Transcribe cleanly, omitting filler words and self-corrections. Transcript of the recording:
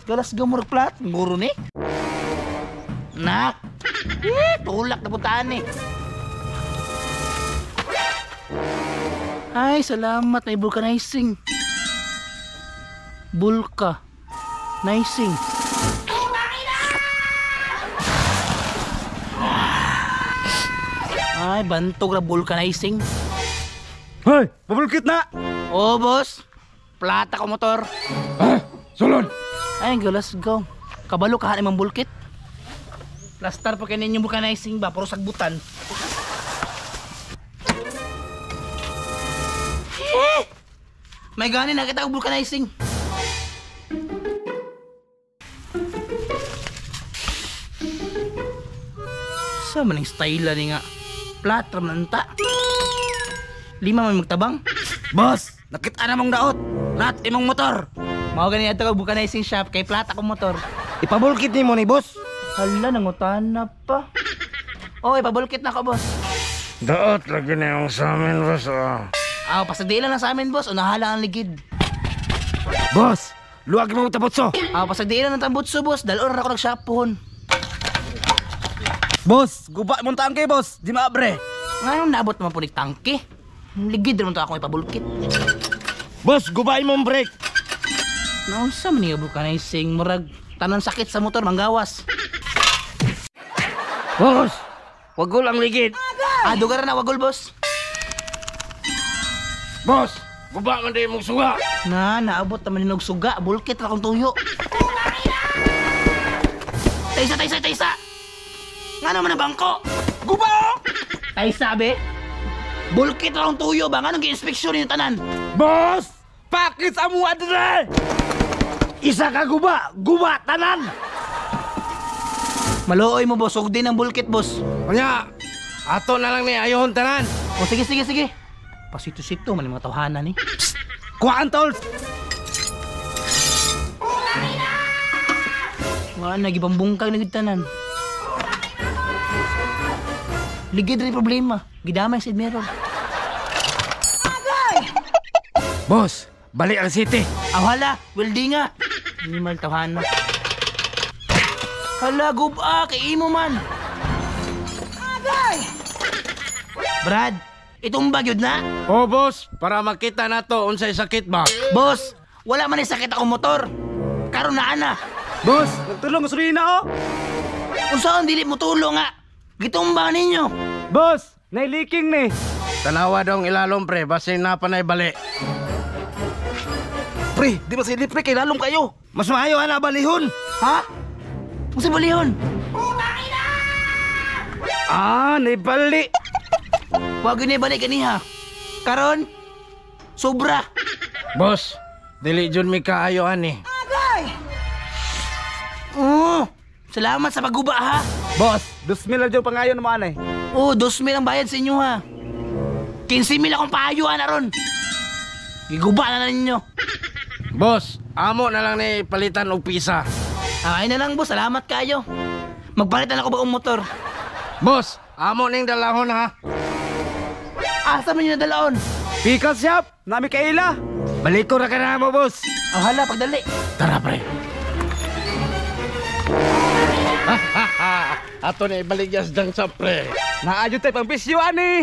Galas gamurag plat, muro ni. Nak. Eh, tulak na puntaan ni. Ay, salamat may vulcanizing. Bulka. Nicing. Ay, bantog ra vulcanizing. Hoy, pabulkit na. Oh, boss. Plata ko motor. Ah, sulod. Ay, galas go. Kabalo ka imong bulkit. Plastar pa kay ninyo vulcanizing ba, puro sagbutan. Eh! May gani nakita og vulcanizing. Sa maning style ni nga. Plat ra man ta. Lima man magtabang. Boss, nakita na mong daot. Lat imong motor. Mao gani adto og vulcanizing shop kay plat akong motor. Ipabulkit nimo ni boss. Hala, nangutana pa. Oy, pabulkit na ko, boss. Daot lagi na yung sa amin, boss. Oh. Ah, pasagdilan lang sa amin, boss. Unahala ang ligid. Boss, luwag imong tapotso. Ah, pasagdilan ng tambutso, boss. Dalon ra ako nag-shop pohon. Boss, guba mong tangke, boss. Di maabre. Ngayon, naabot naman po ni tangke. Ligid naman to akong ipabulkit. Boss, guba imong brake. Naunsa man niya vulcanizing, murag tanan sakit sa motor manggawas. Boss, wagol ang ligid. Ah, dugar na wagol, boss. Boss, guba man din mong suga. Na, naabot naman ni og suga, bulkit ra akong tuyo. Taysa, taysa, taysa. Nga naman ang bangko? Guba! Taysa, be. Bulkit ra akong tuyo ba? Nga nung gi-inspeksyon yung tanan? Boss, pakit sa amuha dire. Isa ka guba, guba tanan. Maluoy mo, boss. Huwag din ang bulkit, boss. Kanya, ato na lang ni ayon tanan. O, sige, sige, sige. Pasito-sito man yung mga tawhana ni. Kuhaan tol. Nga na, gibambungkag na gid tanan. Ligid rin problema. Gidamay sa mirror. Boss, balik ang city. Aw, hala, welding nga. Minimal tawhana. Hala, guba, kay imo man. Brad, itong bagyod na. Oh, boss, para makita na to unsay sakit ba. Boss, wala man sakit akong motor. Karon na ana. Boss, nagtulong sa na oh. Unsaon dili mo tulong nga? Gitumba ninyo. Boss, nailiking ni. Tanawa dong ilalom pre, basin na panay bali. Pre, di ba silip pre kay lalom kayo? Mas maayo ana balihon. Ha? Unsa balihon? Ah, naibali. Wag yun balik kaniha. Karon, sobra. Boss, dili jud mi kaayo ani. Oo. Salamat sa pagguba ha. Boss, 2,000 lang dyan pangayon mo anay. Oo, 2,000 ang bayad sa inyo ha. 15,000 akong paayuan aron. Giguba na na ninyo. Boss, amo na lang ni palitan og pisa. Ay na lang boss, salamat kayo. Magpalit na lang ako bagong motor. Boss, amo ning dalahon ha. Asa man yun nadalaon? Pickle shop, nami kaila. Balik ko ra ka na mo, boss. Oh, hala, pagdali. Tara pre. Ato na ibalik yas dang sa pre. Naadyo tayo pang bisyo ani.